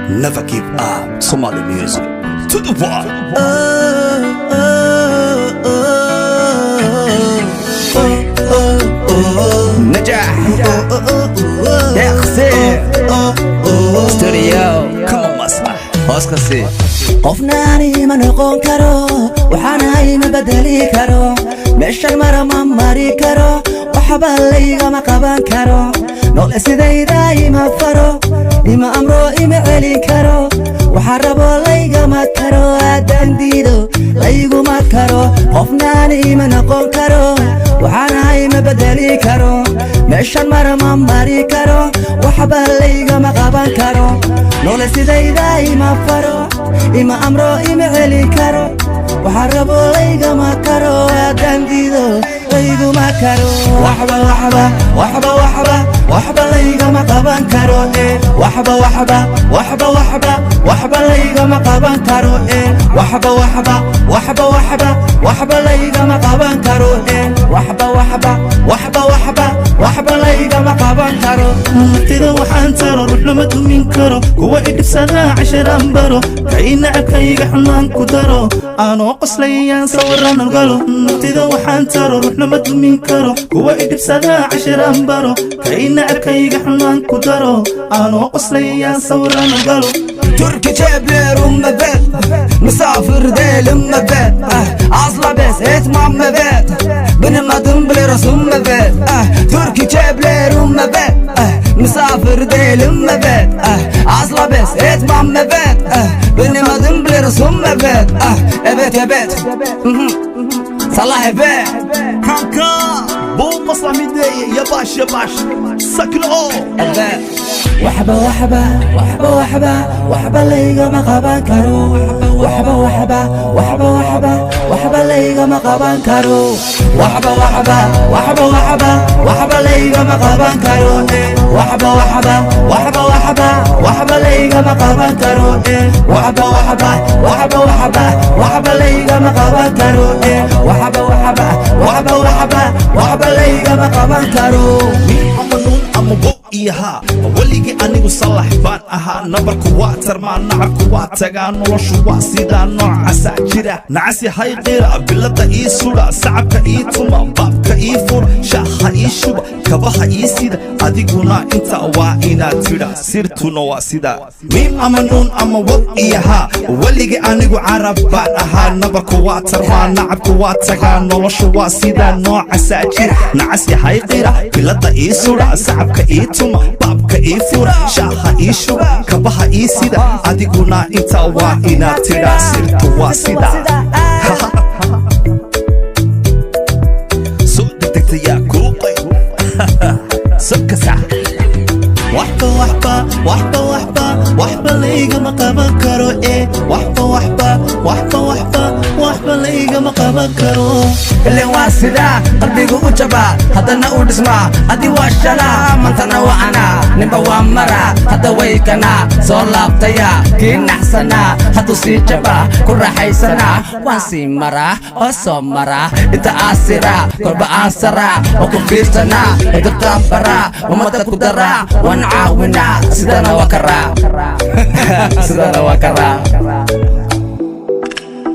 Never give up. Somali music. To the world. نجاح deeqsi studio. Come on, Maslax. Hoos ka sii. Qofnaani ma noqon karo, waxaanahay ma bedeli karo, meeshan mara ma mari karo, waxba laygama qaban karo. Noole sidayda ima faro, ima amro, ima celin karo, waxaa rabo laygama karo, haddaan diido layguma karo. Qofnaani ma noqon karo, waxaanahay ma bedeli karo, meeshan mara ma mari karo, waxba laygama qaban karo. Noole sidayda ima faro, ima amro, ima celin karo, waxaa rabo laygama karo, haddaan diido layguma karo. Waxba, waxba, waxba, waxba, waxba laygama qaban karo eh. Waxba, waxba, waxba, waxba, waxba laygama qaban karo eh. Waxba, waxba, waxba, waxba, waxba laygama qaban karo eh. Waxba, waxba, waxba, waxba, waxba laygama qaban karo. Naftida waxaan taro ruux lama dumin karo, kuwa idhibsadaa casharaan baro, kay nacabkayga xumaan ku daro, aanoo qoslayaan sawiraan galo. Naftida waxaan taro ruux lama dumin karo, kuwa idhibsadaa casharaan baro, kay nacabkayga xumaan ku daro, aanoo qoslayaan sawiraan galo. Türkiye ceblerim evet. Misafir değilim evet. Asla pes etmem evet. Benim adım biliyorsun evet. Türkiye ceblerim evet. Misafir değilim evet. Asla pes etmem evet. Benim adım biliyorsun evet. Evet, evet. Salah evet. Kanka. Bu Maslax Mideeye. Yavaş yavaş. Sakın ol. Evet. Waxba, waxba, waxba, waxba, waxba laygama qaban karo. Waxba, waxba, waxba, waxba, waxba laygama qaban karo. Waxba, waxba, waxba, waxba, waxba laygama qaban karo. Waxba, waxba, waxba, waxba, waxba laygama qaban karo. Waxba, waxba, waxba, waxba, waxba laygama qaban karo. Waxba, waxba, waxba, waxba, waxba laygama qaban karo. Miim ama nuun ama wow iyo haa, weligii anigu Salax baan ahaa. Nabarku waa tarmaa, nacabku waa tagaa, noloshu waa sidaa, noocasaa jira. Nacasi hay qira, bilada ii sudha, sacabka ii tuma, baabka ii fura, shaaha ii shuba, kabaha ii sida, adiguna inta waa inaad tidha, sirtuna waa sida. Miim ama nuun ama wow iyo haa, weligii anigu Carab baan ahaa. Nabarku waa tarmaa, nacabku waa tagaa, noloshu waa sidaa, noocasaa jira. Nacas yahay qira, bilada ii sudha, sacabka ii tuma, baabka ii fura, shaaha ii shuba, kabaha ii sida, adiguna inta waa inaad tidha, sirtu waa sida. Soo degdegtayaa kuuqay sokasa. Waxba, waxba, waxba, waxba, waxba laygama qaban karo eh. Waxba, waxba, waxba, waxba, waxba laygama qaban karo. Ileen waa sidaa, qalbigu u jabaa, haddana u dhismaa. Adi waa shalaa, mantana waa anaa, ninba waa maraa, hadda way kanaa soo laabtaya. Kii naxsanaa hadduu sii jabaa, ku raaxaysanaa. Waan sii maraa oo soo maraa, inta aasiraa kolba aan saraa oo ku fiirsanaa, edabtaan baraa, ummadda ku daraa, waan caawinaa, sidana waa karaa, sidana waa karaa.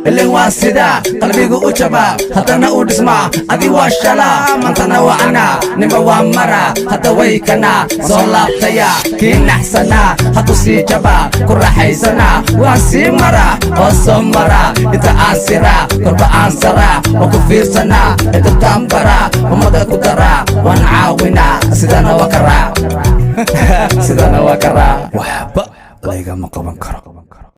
Ileen waa sidaa, qalbigu u jabaa, haddana u dhismaa. Adi waa shalaa, mantana waa anaa, ninba waa maraa, hadda way kanaa soo laabtaya. Kii naxsanaa hadduu sii jabaa, ku raaxaysanaa. Waan sii maraa oo soo maraa, inta aan siraa kolba aan saraa oo ku fiirsanaa, edabtaan baraa, ummadda ku daraa, waan caawinaa, sidana waa karaa, sidana waa karaa. Waxba laygama qaban karo.